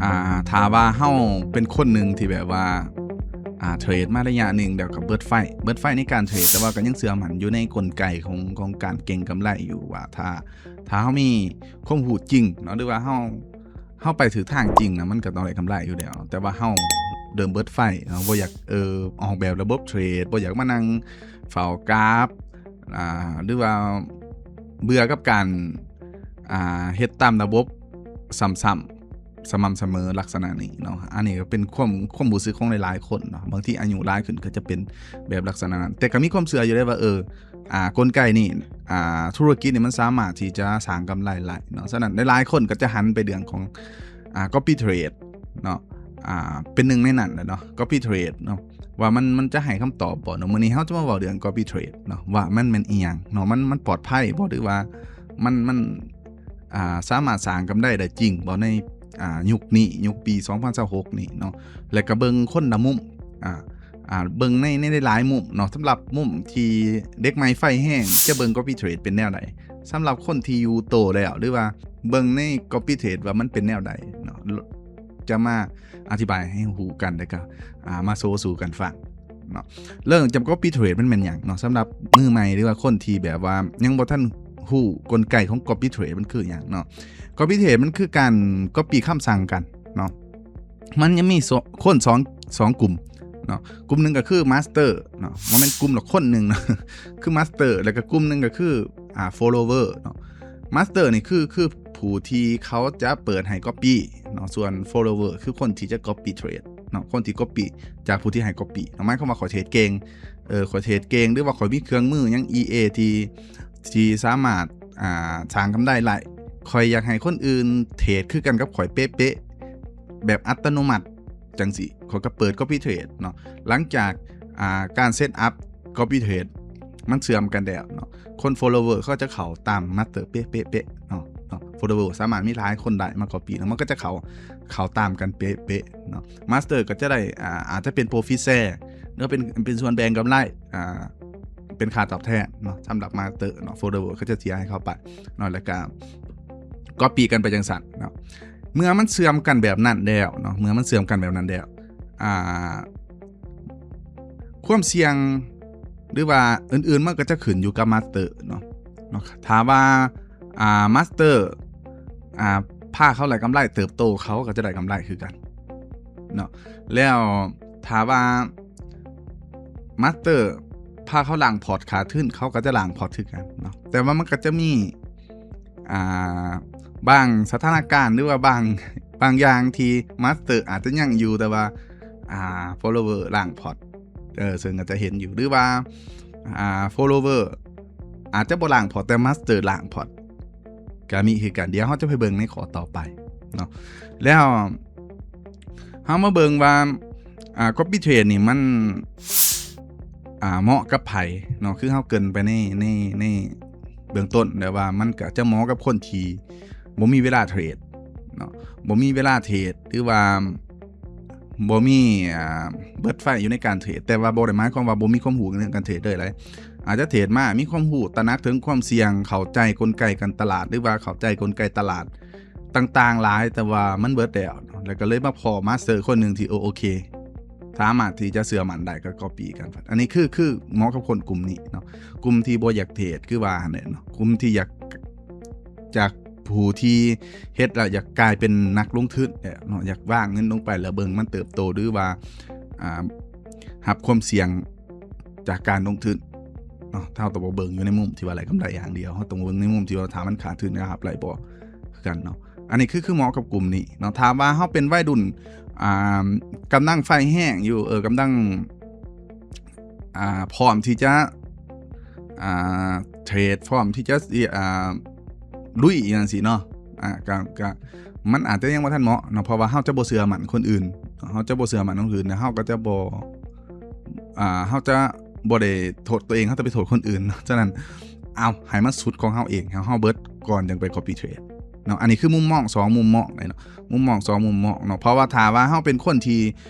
ອ່າ ຖ້າວ່າເຮົາເປັນຄົນໜຶ່ງທີ່ແບບວ່າ ອ່າ ເທຣດມາໄລຍະໜຶ່ງແລ້ວກໍເບິດໄຟ ເບິດໄຟໃນການເທຣດ ແຕ່ວ່າກໍຍັງເຊື່ອໝັ້ນຢູ່ໃນກົນໄກຂອງ ຂອງການເກັງກຳໄລຢູ່ ວ່າຖ້າ ຖ້າເຮົາມີຄວາມຮູ້ຈິງເນາະ ຫຼືວ່າເຮົາ ເຮົາໄປຖືກທາງຈິງນະ ມັນກໍຕ້ອງໄດ້ກຳໄລຢູ່ແລ້ວ ແຕ່ວ່າເຮົາເລີ່ມເບິດໄຟເນາະ ບໍ່ຢາກ ເອີ ອອກແບບລະບົບເທຣດ ບໍ່ຢາກມານັ່ງເຝົ້າກຣາຟ ອ່າ ຫຼືວ່າເບື່ອກັບການ ອ່າ ເຮັດຕາມລະບົບຊ້ຳໆ ສະໝ່ຳສະເໝີ ລັກສະນະນີ້ເນາະ. ອັນນີ້ກໍເປັນຄວາມ ຄວາມຮູ້ສຶກຂອງຫຼາຍໆຄົນເນາະ ບາງທີອາຍຸຫຼາຍຂຶ້ນກໍຈະເປັນແບບລັກສະນະນັ້ນ ແຕ່ກໍມີຄວາມເຊື່ອຢູ່ເດ້ວ່າ ເອີ ອ່າ ກົນໄກນີ້ ອ່າ ທຸລະກິດນີ້ມັນສາມາດທີ່ຈະສ້າງກຳໄລໄດ້ເນາະ. ສະນັ້ນຫຼາຍໆຄົນກໍຈະຫັນໄປເລື່ອງຂອງ ອ່າ copy trade ເນາະ ອ່າ ເປັນໜຶ່ງໃນນັ້ນແຫຼະເນາະ copy trade ເນາະ ວ່າມັນ ມັນຈະໃຫ້ຄຳຕອບບໍ່ເນາະ. ມື້ນີ້ເຮົາຈະມາເວົ້າເລື່ອງ copy trade ເນາະ ວ່າມັນແມ່ນອີ່ຫຍັງເນາະ ມັນ ມັນປອດໄພບໍ່ ຫຼືວ່າມັນ ມັນ ອ່າ ສາມາດສ້າງກຳໄລໄດ້ຈິງບໍ່ໃນ ອ່າ ຍຸກນີ້ ຍຸກປີສອງພັນຊາວຫົກນີ້ເນາະ. ແລ້ວກໍເບິ່ງຄົນລະມຸມ ອ່າ ອ່າ ເບິ່ງໃນ ໃນຫຼາຍໆມຸມເນາະ. ສຳລັບມຸມທີ່ເດັກໃໝ່ໄຟແຮງຈະເບິ່ງ copy trade ເປັນແນວໃດ? ສຳລັບຄົນທີ່ຢູ່ໂຕແລ້ວ ຫຼືວ່າເບິ່ງໃນ copy trade ວ່າມັນເປັນແນວໃດເນາະ ຈະມາອະທິບາຍໃຫ້ຮູ້ກັນ ແລ້ວກໍ ອ່າ ມາໂຊສູ່ກັນຟັງເນາະ. ເລື່ອງຈຳ copy trade ມັນແມ່ນຫຍັງເນາະ? ສຳລັບມືໃໝ່ ຫຼືວ່າຄົນທີ່ແບບວ່າຍັງບໍ່ທັນຮູ້ກົນໄກຂອງ copy trade ມັນຄືຫຍັງເນາະ? copy trade ມັນຄືການ copy ຄຳສັ່ງກັນເນາະ. ມັນຍັງມີ ສ- ຄົນສອງ ສອງກຸ່ມເນາະ. ກຸ່ມໜຶ່ງກໍຄື master ເນາະ ບໍ່ແມ່ນກຸ່ມຫຼອກ ຄົນໜຶ່ງເນາະ ຄື master ແລ້ວກໍກຸ່ມໜຶ່ງກໍຄື ອ່າ follower ເນາະ. master ນີ້ຄື ຄືຜູ້ທີ່ເຂົາຈະເປີດໃຫ້ copy ເນາະ ສ່ວນ follower ຄືຄົນທີ່ຈະ copy trade ເນາະ ຄົນທີ່ copy ຈາກຜູ້ທີ່ໃຫ້ copy ເນາະ. ໝາຍຄວາມວ່າຂ້ອຍເທຣດເກັ່ງ ເອີ ຂ້ອຍເທຣດເກັ່ງ ຫຼືວ່າຂ້ອຍມີເຄື່ອງມືຫຍັງ EA ທີ່ ທີ່ສາມາດ ອ່າ ສ້າງກຳໄລໄດ້ ຂ້ອຍຢາກໃຫ້ຄົນອື່ນເທຣດຄືກັນກັບຂ້ອຍເປະໆ ແບບອັດຕະໂນມັດ ຈັ່ງຊີ້ ຂ້ອຍກໍເປີດ copy trade ເນາະ. ຫຼັງຈາກ ອ່າ ການ set up copy trade ມັນເຊື່ອມກັນແລ້ວເນາະ ຄົນ follower ເຂົາຈະເຂົ້າຕາມ master ເປະໆເນາະ ເນາະ. follower ສາມາດມີຫຼາຍຄົນໄດ້ມາ copy ເນາະ ມັນກໍຈະເຂົ້າ ເຂົ້າຕາມກັນເປະໆເນາະ. master ກໍຈະໄດ້ ອ່າ ອາດຈະເປັນ profit share ຫຼືເປັນ ເປັນສ່ວນແບ່ງກຳໄລ ອ່າ ເປັນຄ່າຕອບແທນເນາະ ສຳລັບ master ເນາະ. follower ເຂົາຈະເສຍໃຫ້ເຂົາໄປເນາະ ແລ້ວກໍ copy ກັນໄປຈັ່ງຊັ້ນເນາະ. ເມື່ອມັນເຊື່ອມກັນແບບນັ້ນແລ້ວເນາະ ເມື່ອມັນເຊື່ອມກັນແບບນັ້ນແລ້ວ ອ່າ ຄວາມສ່ຽງ ຫຼືວ່າອື່ນໆ ມັນກໍຈະຂຶ້ນຢູ່ກັບ master ເນາະ ເນາະ. ຖ້າວ່າ ອ່າ master ອ່າ ພາເຂົາໄດ້ກຳໄລເຕີບໂຕ ເຂົາກໍຈະໄດ້ກຳໄລຄືກັນເນາະ. ແລ້ວຖ້າວ່າ master ພາເຂົາລ້າງພອດຂາດທຶນ ເຂົາກໍຈະລ້າງພອດຄືກັນເນາະ. ແຕ່ວ່າມັນກໍຈະມີ ອ່າ ບາງສະຖານະການ ຫຼືວ່າບາງ ບາງຢ່າງທີ່ master ອາດຈະຍັງຢູ່ ແຕ່ວ່າ ອ່າ follower ລ້າງພອດ ເອີ ເຊິ່ງກໍຈະເຫັນຢູ່ ຫຼືວ່າ ອ່າ follower ອາດຈະບໍ່ລ້າງພອດ ແຕ່ master ລ້າງພອດ ກໍມີຄືກັນ. ດຽວເຮົາຈະໄປເບິ່ງໃນຂໍ້ຕໍ່ໄປເນາະ. ແລ້ວເຮົາມາເບິ່ງວ່າ ອ່າ copy trade ນີ້ມັນ ອ່າ ເໝາະກັບໃຜເນາະ ຄືເຮົາເກີ່ນໄປໃນ ໃນ ໃນເບື້ອງຕົ້ນແລ້ວວ່າ ມັນກໍຈະເໝາະກັບຄົນທີ່ບໍ່ມີເວລາເທຣດເນາະ ບໍ່ມີເວລາເທຣດ ຫຼືວ່າ ບໍ່ມີ ອ່າ ເບິດໄຟຢູ່ໃນການເທຣດ ແຕ່ວ່າບໍ່ໄດ້ໝາຍຄວາມວ່າບໍ່ມີຄວາມຮູ້ເລື່ອງການເທຣດເລີຍ. ອາດຈະເທຣດມາ ມີຄວາມຮູ້ຕະໜັກເຖິງຄວາມສ່ຽງ ເຂົ້າໃຈກົນໄກການຕະຫຼາດ ຫຼືວ່າເຂົ້າໃຈກົນໄກຕະຫຼາດຕ່າງໆຫຼາຍ ແຕ່ວ່າມັນເບິດແລ້ວ ແລ້ວກໍເລີຍມາພໍ້ master ຄົນໜຶ່ງທີ່ ໂອ ໂອເຄ ສາມາດທີ່ຈະເຊື່ອໝັ້ນໄດ້ ກໍ copy ກັນ. ອັນນີ້ຄື ຄືເໝາະກັບຄົນກຸ່ມນີ້ເນາະ ກຸ່ມທີ່ບໍ່ຢາກເທຣດ ຄືວ່າຫັ້ນແຫຼະເນາະ ກຸ່ມທີ່ຢາກ ຈາກຜູ້ທີ່ເຮັດແລ້ວຢາກກາຍເປັນນັກລົງທຶນແລ້ວເນາະ ຢາກວາງເງິນລົງໄປແລ້ວເບິ່ງມັນເຕີບໂຕ ຫຼືວ່າ ອ່າ ຮັບຄວາມສ່ຽງຈາກການລົງທຶນເນາະ. ເຮົາຕ້ອງບໍ່ເບິ່ງຢູ່ໃນມຸມທີ່ວ່າໄດ້ກຳໄລຢ່າງດຽວ ເຮົາຕ້ອງເບິ່ງໃນມຸມທີ່ວ່າຖ້າມັນຂາດທຶນ ເຮົາຮັບໄດ້ບໍ່ ຄືກັນເນາະ. ອັນນີ້ຄື ຄືເໝາະກັບກຸ່ມນີ້ເນາະ. ຖ້າວ່າເຮົາເປັນໄວລຸ້ນ ອ່າ ກຳລັງໄຟແຮງຢູ່ ເອີ ກຳລັງ ອ່າ ພ້ອມທີ່ຈະ ອ່າ ເທຣດ ພ້ອມທີ່ຈະ ອ່າ ລຸຍ ອີ່ຫຍັງຊີ້ເນາະ ອ່າ ກະ ກະ ມັນອາດຈະຍັງບໍ່ທັນເໝາະເນາະ ເພາະວ່າເຮົາຈະບໍ່ເຊື່ອໝັ້ນຄົນອື່ນ ເຮົາຈະບໍ່ເຊື່ອໝັ້ນຄົນອື່ນ ແລ້ວເຮົາກໍຈະບໍ່ ອ່າ ເຮົາຈະບໍ່ໄດ້ໂທດຕົວເອງ ເຮົາຈະໄປໂທດຄົນອື່ນເນາະ. ສະນັ້ນ ເອົາ ໃຫ້ມັນສຸດຂອງເຮົາເອງ ໃຫ້ເຮົາເບິດກ່ອນຈັ່ງໄປ copy trade ເນາະ. ອັນນີ້ຄືມຸມມອງສອງມຸມມອງເນາະ ມຸມມອງສອງມຸມມອງເນາະ. ເພາະວ່າຖ້າວ່າເຮົາເປັນຄົນທີ່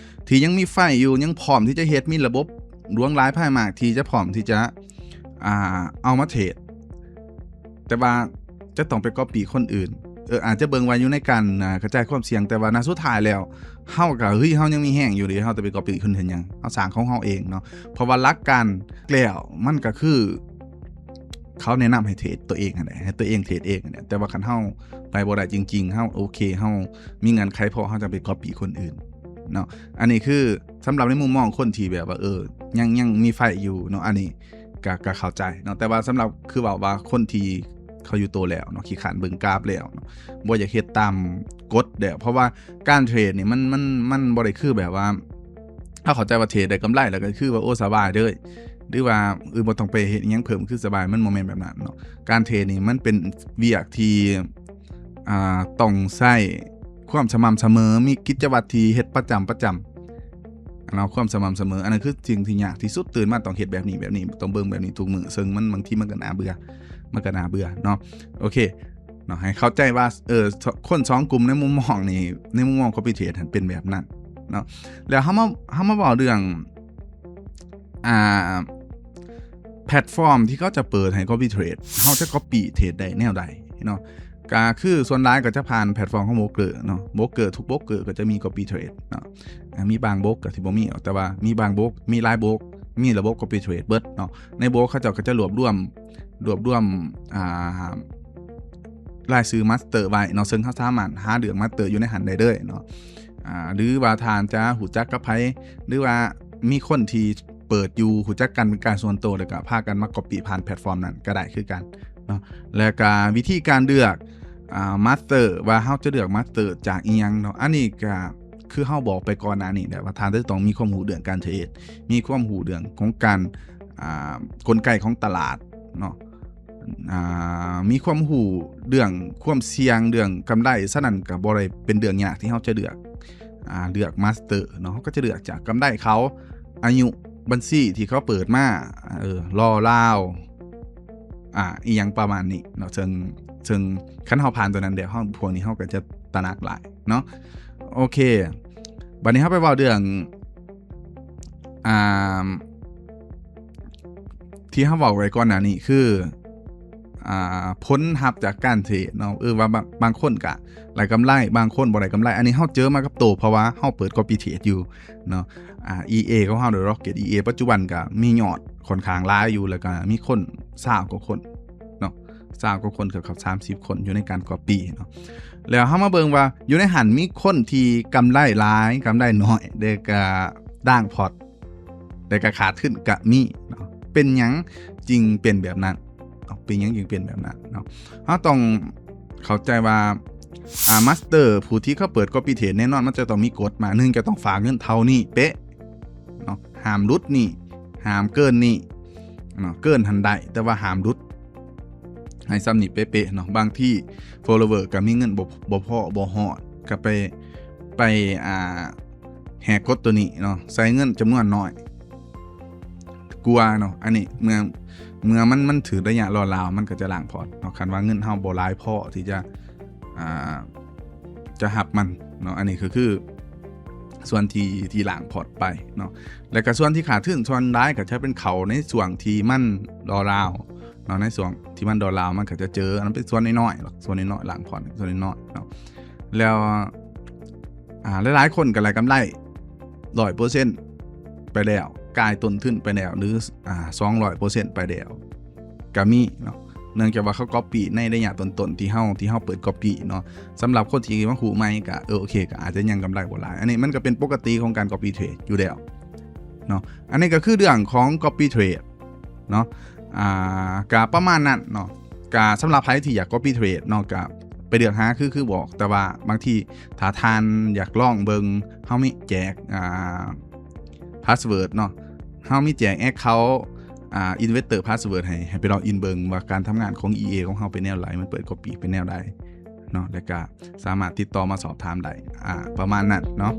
ທີ່ຍັງມີໄຟຢູ່ ຍັງພ້ອມທີ່ຈະເຮັດ ມີລະບົບຫຼວງຫຼາຍພາຍມາກ ທີ່ຈະພ້ອມທີ່ຈະ ອ່າ ເອົາມາເທຣດ ແຕ່ວ່າຈະຕ້ອງໄປ copy ຄົນອື່ນ ເອີ ອາດຈະເບິ່ງວ່າຢູ່ໃນການ ອ່າ ກະຈາຍຄວາມສ່ຽງ ແຕ່ວ່ານະສຸດທ້າຍແລ້ວ ເຮົາກໍ ເຮີ້ຍ ເຮົາຍັງມີແຮງຢູ່ເດ ເຮົາຈະໄປ copy ເພິ່ນເຮັດຫຍັງ? ເຮົາສ້າງຂອງເຮົາເອງເນາະ. ເພາະວ່າຫຼັກການແລ້ວ ມັນກໍຄື ເຂົາແນະນຳໃຫ້ເທຣດຕົວເອງຫັ້ນແຫຼະ ໃຫ້ຕົວເອງເທຣດເອງຫັ້ນແຫຼະ. ແຕ່ວ່າຄັນເຮົາໄປບໍ່ໄດ້ຈິງໆ ເຮົາໂອເຄ ເຮົາມີເງື່ອນໄຂພໍ ເຮົາຈະໄປ copy ຄົນອື່ນເນາະ. ອັນນີ້ຄືສຳລັບໃນມຸມມອງຄົນທີ່ແບບວ່າ ເອີ ຍັງ ຍັງມີໄຟຢູ່ເນາະ ອັນນີ້ ກະ ກະເຂົ້າໃຈເນາະ. ແຕ່ວ່າສຳລັບ ຄືເວົ້າວ່າຄົນທີ່ເຂົາຢູ່ໂຕແລ້ວເນາະ ຂີ້ຄ້ານເບິ່ງກາບແລ້ວເນາະ ບໍ່ຢາກເຮັດຕາມກົດແລ້ວ ເພາະວ່າການເທຣດນີ້ ມັນ ມັນ ມັນບໍ່ໄດ້ຄືແບບວ່າ ເຮົາເຂົ້າໃຈວ່າເທຣດໄດ້ກຳໄລ ແລ້ວກໍຄືວ່າ ໂອ້ ສະບາຍເລີຍ ຫຼືວ່າ ເອີ ບໍ່ຕ້ອງໄປເຮັດຫຍັງເພີ່ມ ຄືສະບາຍ ມັນບໍ່ແມ່ນແບບນັ້ນເນາະ. ການເທຣດນີ້ມັນເປັນວຽກທີ່ ອ່າ ຕ້ອງໃຊ້ຄວາມສະໝ່ຳສະເໝີ ມີກິດຈະວັດທີ່ເຮັດປະຈຳ ປະຈຳ ເນາະ ຄວາມສະໝ່ຳສະເໝີ ອັນນັ້ນຄືສິ່ງທີ່ຍາກທີ່ສຸດ. ຕື່ນມາຕ້ອງເຮັດແບບນີ້ ແບບນີ້ ຕ້ອງເບິ່ງແບບນີ້ທຸກມື້ ເຊິ່ງມັນ ບາງທີມັນກໍໜ້າເບື່ອ ມັນກໍໜ້າເບື່ອເນາະ. ໂອເຄເນາະ ໃຫ້ເຂົ້າໃຈວ່າ ເອີ ຄົນສອງກຸ່ມໃນມຸມມອງນີ້ ໃນມຸມມອງ copy trade ຫັ້ນເປັນແບບນັ້ນເນາະ. ແລ້ວເຮົາມາ ເຮົາມາເວົ້າເລື່ອງ ອ່າ ແພລດຟອມທີ່ເຂົາຈະເປີດໃຫ້ copy trade ເຮົາຈະ copy trade ໄດ້ແນວໃດເນາະ? ກໍຄືສ່ວນຫຼາຍກໍຈະຜ່ານແພລດຟອມຂອງໂບຣກເກີເນາະ ໂບຣກເກີ ທຸກໂບຣກເກີກໍຈະມີ copy trade ເນາະ. ອ່າ ມີບາງໂບຣກກໍທີ່ບໍ່ມີ ແຕ່ວ່າມີບາງໂບຣກ ມີຫຼາຍໂບຣກ ມີລະບົບ copy trade ເບິດເນາະ. ໃນໂບຣກເຂົາເຈົ້າກໍຈະລວບລວມ ລວບລວມ ອ່າ ລາຍຊື່ master ໄວ້ເນາະ ເຊິ່ງເຮົາສາມາດຫາເລືອກ master ຢູ່ໃນຫັ້ນໄດ້ເລີຍເນາະ. ອ່າ ຫຼືວ່າທ່ານຈະຮູ້ຈັກກັບໃຜ ຫຼືວ່າມີຄົນທີ່ເປີດຢູ່ ຮູ້ຈັກກັນເປັນການສ່ວນໂຕ ແລ້ວກໍພາກັນມາ copy ຜ່ານແພລດຟອມນັ້ນກໍໄດ້ຄືກັນເນາະ. ແລ້ວກໍວິທີການເລືອກ ອ່າ master ວ່າເຮົາຈະເລືອກ master ຈາກອີ່ຫຍັງເນາະ ອັນນີ້ກໍຄືເຮົາບອກໄປກ່ອນໜ້ານີ້ແຫຼະວ່າ ທ່ານຈະຕ້ອງມີຄວາມຮູ້ເລື່ອງການເທຣດ ມີຄວາມຮູ້ເລື່ອງຂອງການ ອ່າ ກົນໄກຂອງຕະຫຼາດເນາະ ອ່າ ມີຄວາມຮູ້ເລື່ອງຄວາມສ່ຽງ ເລື່ອງກຳໄລ. ສະນັ້ນກໍບໍ່ໄດ້ເປັນເລື່ອງຍາກທີ່ເຮົາຈະເລືອກ ອ່າ ເລືອກ master ເນາະ ເຮົາກໍຈະເລືອກຈາກກຳໄລເຂົາ ອາຍຸບັນຊີທີ່ເຂົາເປີດມາ ເອີ ລໍລາວ ອ່າ ອີ່ຫຍັງປະມານນີ້ເນາະ. ເຊິ່ງ ເຊິ່ງຄັນເຮົາຜ່ານຕົວນັ້ນແລ້ວ ເຮົາ ພວກນີ້ເຮົາກໍຈະຕະໜັກຫຼາຍເນາະ. ໂອເຄ ບັດນີ້ເຮົາໄປເວົ້າເລື່ອງ ອ່າ ທີ່ເຮົາເວົ້າໄວ້ກ່ອນໜ້ານີ້ຄື ອ່າ ຜົນຮັບຈາກການເທຣດເນາະ ເອີ ວ່າບາງ ບາງຄົນກະໄດ້ກຳໄລ ບາງຄົນບໍ່ໄດ້ກຳໄລ. ອັນນີ້ເຮົາເຈີມາກັບໂຕ ເພາະວ່າເຮົາເປີດ copy trade ຢູ່ເນາະ. ອ່າ ອີເອ ຂອງເຮົາ ຫຼື Rocket ອີເອ ປັດຈຸບັນກະມີຍອດຂ້ອນຂ້າງຫຼາຍຢູ່ ແລ້ວກະມີຄົນຊາວກວ່າຄົນເນາະ ຊາວກວ່າຄົນ ເກືອບສາມສິບຄົນຢູ່ໃນການ copy ເນາະ. ແລ້ວເຮົາມາເບິ່ງວ່າຢູ່ໃນຫັ້ນມີຄົນທີ່ກຳໄລຫຼາຍ ກຳໄລໜ້ອຍ ແລ້ວກະລ້າງພອດ ແລ້ວກໍຂາດທຶນກໍມີເນາະ. ເປັນຫຍັງຈຶ່ງເປັນແບບນັ້ນເນາະ? ເປັນຫຍັງຈຶ່ງເປັນແບບນັ້ນເນາະ? ເຮົາຕ້ອງເຂົ້າໃຈວ່າ ອ່າ master ຜູ້ທີ່ເຂົາເປີດ copy trade ແນ່ນອນມັນຈະຕ້ອງມີກົດມາ ໜຶ່ງ ຈະຕ້ອງຝາກເງິນເທົ່ານີ້ເປະເນາະ ຫ້າມຫຼຸດນີ້ ຫ້າມເກີນນີ້ເນາະ ເກີນຫັ້ນໄດ້ ແຕ່ວ່າຫ້າມຫຼຸດ ໃຫ້ສ່ຳນີ້ເປະໆເນາະ. ບາງທີ follower ກໍມີເງິນບໍ່ ບໍ່ພໍ ບໍ່ຮອດ ກໍໄປ ໄປ ອ່າ ແຫກກົດຕົວນີ້ເນາະ ໃສ່ເງິນຈຳນວນໜ້ອຍກວ່າເນາະ. ອັນນີ້ເມື່ອ ເມື່ອມັນ ມັນຖືກໄລຍະລໍລາວ ມັນກໍຈະລ້າງພອດເນາະ ຄັນວ່າເງິນເຮົາບໍ່ຫຼາຍພໍທີ່ຈະ ອ່າ ຈະຮັບມັນເນາະ. ອັນນີ້ກໍຄືສ່ວນທີ່ ທີ່ລ້າງພອດໄປເນາະ ແລ້ວກໍສ່ວນທີ່ຂາດທຶນ ສ່ວນຫຼາຍກໍຈະເປັນເຂົ້າໃນຊ່ວງທີ່ມັນລໍລາວເນາະ ໃນຊ່ວງທີ່ມັນລໍລາວ ມັນກໍຈະເຈີ ອັນນັ້ນເປັນສ່ວນນ້ອຍໆ ສ່ວນນ້ອຍໆ ລ້າງພອດສ່ວນນ້ອຍໆເນາະ. ແລ້ວ ອ່າ ຫຼາຍໆຄົນກໍໄດ້ກຳໄລຮ້ອຍເປີເຊັນໄປແລ້ວ ຈ່າຍຕົ້ນທຶນໄປແລ້ວ ຫຼື ອ່າ ສອງຮ້ອຍເປີເຊັນໄປແລ້ວ ກໍມີເນາະ ເນື່ອງຈາກວ່າເຂົາ copy ໃນໄລຍະຕົ້ນໆ ທີ່ເຮົາ ທີ່ເຮົາເປີດ copy ເນາະ. ສຳລັບຄົນທີ່ມາຮູ້ໃໝ່ກໍ ເອີ ໂອເຄ ກໍອາດຈະຍັງກຳໄລບໍ່ຫຼາຍ. ອັນນີ້ມັນກໍເປັນປົກກະຕິຂອງການ copy trade ຢູ່ແລ້ວເນາະ. ອັນນີ້ກໍຄືເລື່ອງຂອງ copy trade ເນາະ. ອ່າ ກໍປະມານນັ້ນເນາະ. ກໍສຳລັບໃຜທີ່ຢາກ copy trade ເນາະ ກໍໄປເລືອກຫາ ຄື ຄືບອກ ແຕ່ວ່າບາງທີຖ້າທ່ານຢາກລອງເບິ່ງ ເຮົາມີແຈກ ອ່າ password ເນາະ ເຮົາມີແຈກ account ອ່າ investor password ໃຫ້ ໃຫ້ໄປ log in ເບິ່ງວ່າການທຳງານຂອງ EA ຂອງເຮົາເປັນແນວໃດ ມັນເປີດ copy ເປັນແນວໃດເນາະ ແລ້ວກະສາມາດຕິດຕໍ່ມາສອບຖາມໄດ້ ອ່າ ປະມານນັ້ນເນາະ.